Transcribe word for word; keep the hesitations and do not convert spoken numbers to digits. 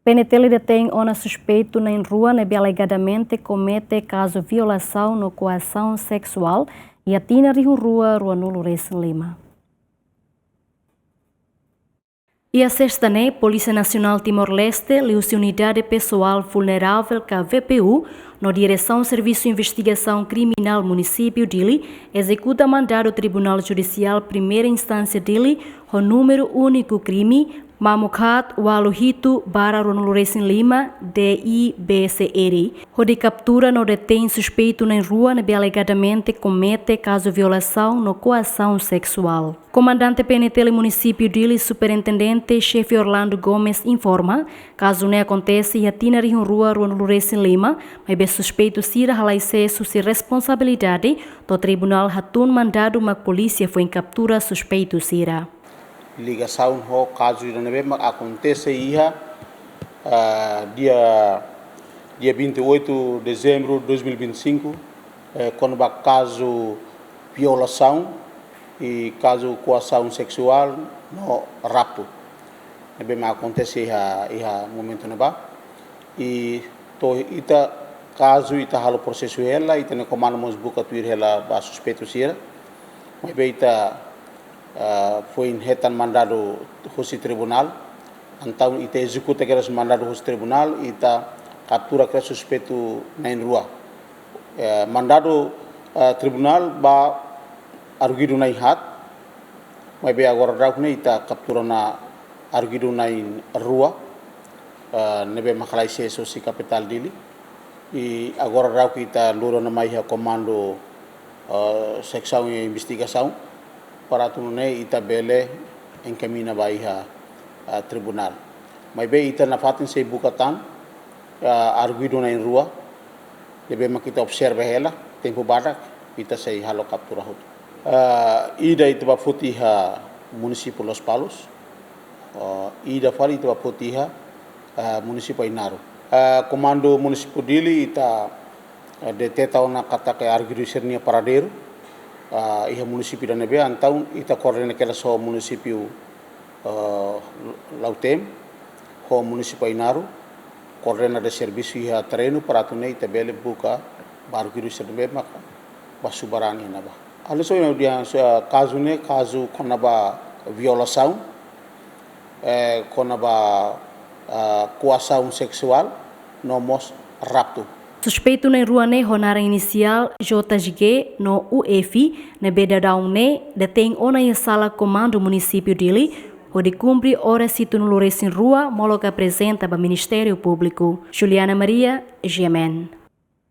PNTL detein ona suspeitu na'in rua ne'ebé alegadamente komete kazu violasaun no koasaun seksuál iha tinan rihun rua ruanulu resin lima. Iha sesta ne'e, Polísia Nasionál Timor-Leste, liuhusi Unidade Pesoál Vulnerável ka VPU, no Diresaun Servisu Investigasaun Kriminál Munisípiu Dili, ezekuta mandadu Tribunál Judisiál Primeira Instánsia Dili, ho númeru úniku krime, mamuk haat ualu hitu barra ruanulu resin lima D I B C R, hodi kaptura no detein suspeitu na'in rua ne'ebé alegadamente komete kazu violasaun no koasaun seksuál. Komandante PNTL Munisípiu Dili, Superintendente Xefe Orlando Gomes, informa, kazu ne'e akontese iha tinan rihun rua ruanulu resin lima, maibé suspeitu sira halai sees husi responsabilidade, to'o tribunál hatun mandadu mak polísia foin kaptura suspeitu sira. Ligasaun ho kazu ida ne'ebé mak akontese iha, ah, dia, dia vinte e oito de dezembro de dois mil e vinte e cinco, eh, kona-ba kazu violasaun i kazu koasaun seksuál no raptu ne'ebé mak akontese iha, iha momentu ne'ebá. I to'o ita kazu ita halo prosesu hela, ita-nia komandu mós buka tuir hela ba suspeitu sira. Maibé ita, ah, foin hetan mandadu husi tribunál. Entaun ita ezekuta kedas mandadu husi tribunál, ita kaptura kedas suspeitu na'in rua. Eh, mandadu, eh, tribunál ba arguidu na'in haat, maibé agora daudauk ne'e ita kaptura ona arguidu na'in rua, eh, ne'ebé mak halai sees husi kapitál Dili. I agora daudauk ita lori ona mai iha komandu, eh, seksaun investigasaun, para atu nune'e ita bele enkamiña ba iha, eh, tribunál. Maibé ita nafatin sei buka tan, eh, arguidu na'in rua, ne'ebé mak ita observa hela, tempu badak, ita sei halo kaptura hotu. Eh, ida ita bá foti iha munisípiu Lospalos, eh, ida fali ita bá foti iha, eh, munisípiu Ainaro. Eh, komandu munisípiu Dili ita, eh, deteta ona katak arguidu sira-nia paradeiru, eh, iha munisípiu ida ne'ebé, entaun ita koordena kedas ho munisípiu, eh, Lautém, ho munisípiu Ainaro, koordena de'it servisu iha terrenu para atu nune'e ita bele buka ba arguidu sira ne'ebé maka bá subar an iha ne'ebá. Além disso, iha audiénsia, kazu ne'e, kazu kona-ba violasaun, eh, kona-ba, ah, koasaun seksuál, no mós raptu. Suspeitu na'in rua ne'e ho naran inisiál J G no U F, ne'ebé daudaun ne'e detein ona iha sala komandu munisípiu Dili, hodi kumpre oras hitunulu resin rua molok aprezenta ba Ministériu Públiku. Juliana Maria, G M N.